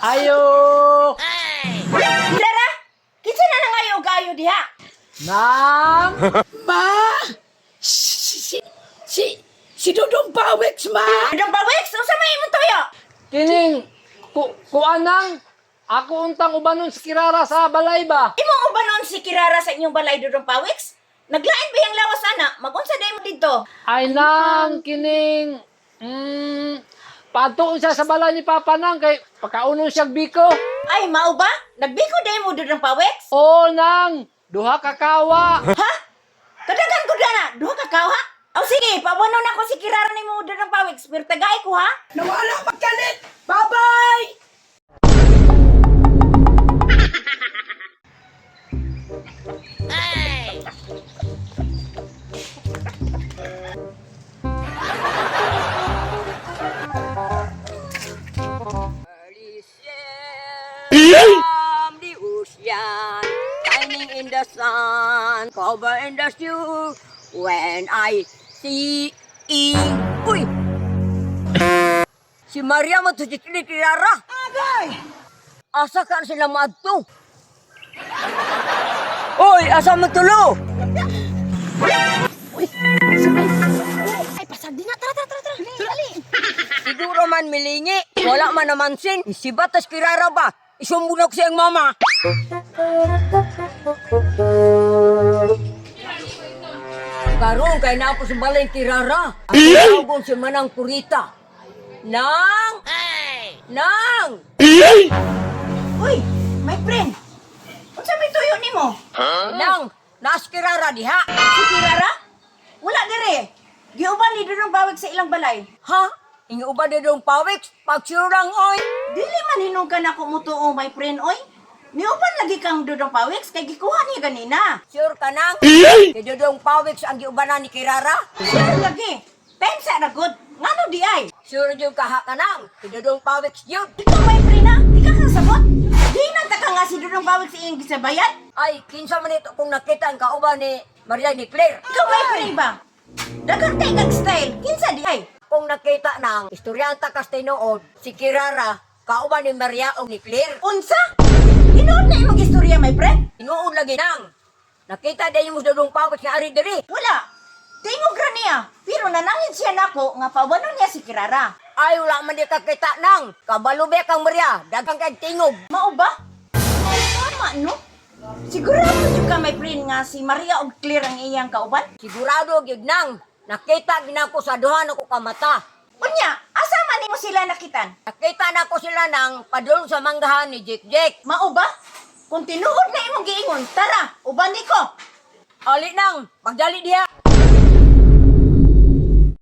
Ayo! Kirara, kinsa na nangayo og ayo diha? Nang! Ma! Si Dudong Pawex, ma! Dudong Pawex, unsa may imong tuyo? Kining, kuanang, ako untang ubanon si Kirara sa balay ba? Imong ubanon si Kirara sa inyong balay, Dudong Pawex? Naglain ba yang lawas ana? Magunsa day mo didto? Ay nang, kining, patuon siya sa balay ni Papa nang kay pakaunon siya biko. Ay, mao ba? Nagbiko day mo, Dudong Pawex? Oo nang, duha ka kawa. Ha? Kadagan ko na, duha ka kawa? Aw sige, pawanon ako si Kirara nimo, Dudong Pawex, pero tagay ko ha. Nawala pagkalit! Bye-bye! From the ocean, shining in the sun, cover in the dew. When I see in... Uy! Si Maria mo to si Kirara. Agay! Asa ka na sila maadto? Uy, asa mo tulo? Ay, pasag din na. Tara, tara, tara, tara. Dali, dali. Siguro man milingi. Wala man namansin. Si Batas Kirara ba? Isumbong ko siyang mama. Karon kay na ako sa balay Kirara. Ang tawgon si Manang Purita. Nang! Nang! Uy, my friend. Unsa may tuyo nimo? Nang! Naas Kirara diha. Si Kirara? Wala dire. Giuban ni Dudong Pawex sa ilang balay. Ha? Inguban na dong pawik. Pagsurang oy. Dili man hinungkan ako mutuo, my friend, oy. Niuban lagi kang Dudong Pawex kay gikuha niya ganina. Sure ka nang? Kay dong pawik ang giubanan ni Kirara? Sure lagi. Time sa na good. Ngano di ay? Sure jud kaha ka nang? Kay dong pawik yun. Ikaw, my friend, ha? Di ka kasabot? Di na ka nga si Dudong Pawex sa iyong gisabayan? Ay, kinsa man ito kung nakita ang kauban ni Maria ni Claire. Ikaw, my friend ba? Daghang kay kag style. Kinsa di ay? Kung nakita ng istoryanta kas tinuod, si Kirara, kauban ni Maria o ni Claire. Unsa? Tinuod na imong istorya, my friend? Tinuod lagi nang. Nakita din mo sa dong pawik nga ari diri. Wala. Tingog ra niya. Pero nanangin siya nako nga pawanon niya si Kirara. Ay, wala man di kakita nang. Kabalo ba kang Maria, daghang kay tingog. Mao ba? Tama, no? Sigurado jud ka, my friend, nga si Maria og Claire ang iyang kauban? Sigurado gyud nang. Nakita gina ko sa duha nako ka mata. Unya, asa man nimo sila nakitan? Nakita na ko sila nang padulong sa manggahan ni Jake Jake. Mao ba? Kung tinuod na imong giingon, tara, uban ni ko. Ali nang, pagdali diha.